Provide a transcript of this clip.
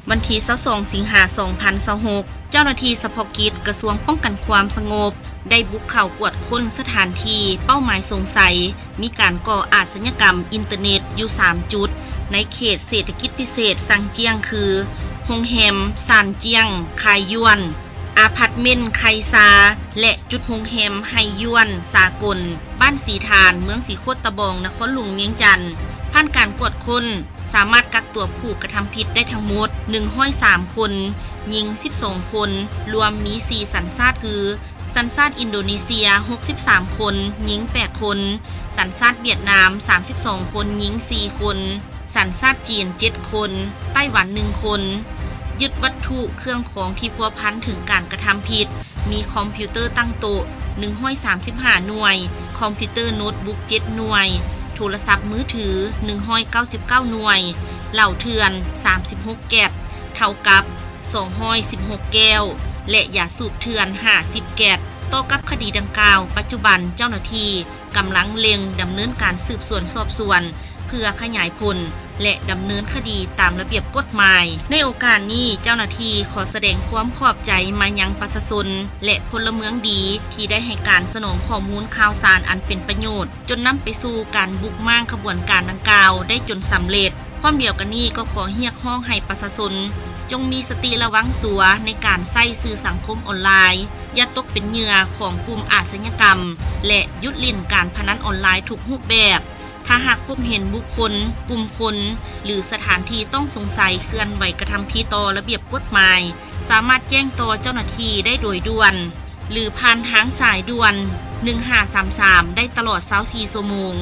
ວັນທີຊາວສອງ ສິງຫາ ສອງພັນຊາວຫົກ ເຈົ້າໜ້າທີ່ສະເພາະກິດກະຊວງປ້ອງກັນຄວາມສະຫງົບ ໄດ້ບຸກເຂົ້າກວດຄົ້ນສະຖານທີ່ເປົ້າໝາຍສົງໄສ ມີການກໍ່ອາຊະຍາກຳອິນເຕີເນັດຢູ່ສາມຈຸດ ໃນເຂດເສດຖະກິດພິເສດຊັງຈຽງ ຄື ໂຮງແຮມຊານຈຽງ ຄາຍຢວນ, ອາພາດເມັນໄຄຊາ ແລະ ຈຸດໂຮງແຮມໄຮຢວນສາກົນ ບ້ານສີຖານ ເມືອງສີໂຄດຕະບອງ ນະຄອນຫຼວງວຽງຈັນ. ຜ່ານການກວດຄົ້ນ ສາມາດກັກຕົວຜູ້ກະທຳຜິດໄດ້ທັງໝົດ ໜຶ່ງຮ້ອຍສາມຄົນ, ຍິງສິບສອງຄົນ, ລວມມີສີ່ສັນຊາດຄື ສັນຊາດອິນໂດເນເຊຍ ຫົກສິບສາມຄົນ, ຍິງແປດຄົນ, ສັນຊາດຫວຽດນາມ ສາມສິບສອງຄົນ, ຍິງສີ່ຄົນ, ສັນຊາດຈີນເຈັດຄົນ, ໄຕ້ຫວັນໜຶ່ງຄົນ. ຍຶດວັດຖຸເຄື່ອງຂອງທີ່ພົວພັນເຖິງການກະທຳຜິດ ມີຄອມພິວເຕີຕັ້ງໂຕະ ໜຶ່ງຮ້ອຍສາມສິບຫ້າໜ່ວຍ, ຄອມພິວເຕີໂນ້ດບຸກເຈັດໜ່ວຍ, ໂທລະສັບມືຖື ໜຶ່ງຮ້ອຍເກົ້າສິບເກົ້າໜ່ວຍ, ເຫຼົ້າເຖື່ອນ ສາມສິບຫົກແກັດ ເທົ່າກັບ ສອງຮ້ອຍສິບຫົກແກ້ວ ແລະ ຢາສູບເຖື່ອນ ຫ້າສິບແກັດ. ຕໍ່ກັບຄະດີດັ່ງກ່າວ, ປັດຈຸບັນເຈົ້າໜ້າທີ່ກຳລັງເລັ່ງດຳເນີນການສືບສວນສອບສວນ ເພື່ອຂະຫຍາຍຜົນ ແລະ ດຳເນີນຄະດີຕາມລະບຽບກົດໝາຍ. ໃນໂອກາດນີ້, ເຈົ້າໜ້າທີ່ຂໍສະແດງຄວາມຂອບໃຈມາຍັງປະຊາຊົນ ແລະ ພົນລະເມືອງດີ ທີ່ໄດ້ໃຫ້ການສະໜອງຂໍ້ມູນຂ່າວສານອັນເປັນປະໂຫຍດ ຈົນນຳໄປສູ່ການບຸກມ້າງຂະບວນການດັ່ງກ່າວໄດ້ຈົນສຳເລັດ. ພ້ອມດຽວກັນນີ້ກໍຂໍຮຽກຮ້ອງໃຫ້ປະຊາຊົນ ຈົ່ງມີສະຕິລະວັງຕົວໃນການໃຊ້ສື່ສັງຄົມອອນລາຍ, ຢ່າຕົກເປັນເຫຍື່ອຂອງກຸ່ມອາຊະຍາກຳ ແລະ ຢຸດຫຼິ້ນການພະນັນອອນລາຍທຸກຮູບແບບ. ຖ້າຫາກພົບເຫັນບຸກຄົນ, ກຸ່ມຄົນ ຫຼື ສະຖານທີ່ຕ້ອງສົງໄສເຄື່ອນໄຫວກະທຳຜິດຕໍ່ລະບຽບກົດໝາຍ, ສາມາດແຈ້ງຕໍ່ເຈົ້າໜ້າທີ່ໄດ້ໂດຍດ່ວນ ຫຼື ຜ່ານທາງສາຍດ່ວນ ໜຶ່ງຫ້າສາມສາມ ໄດ້ຕະຫຼອດຊາວສີ່ຊົ່ວໂມງ.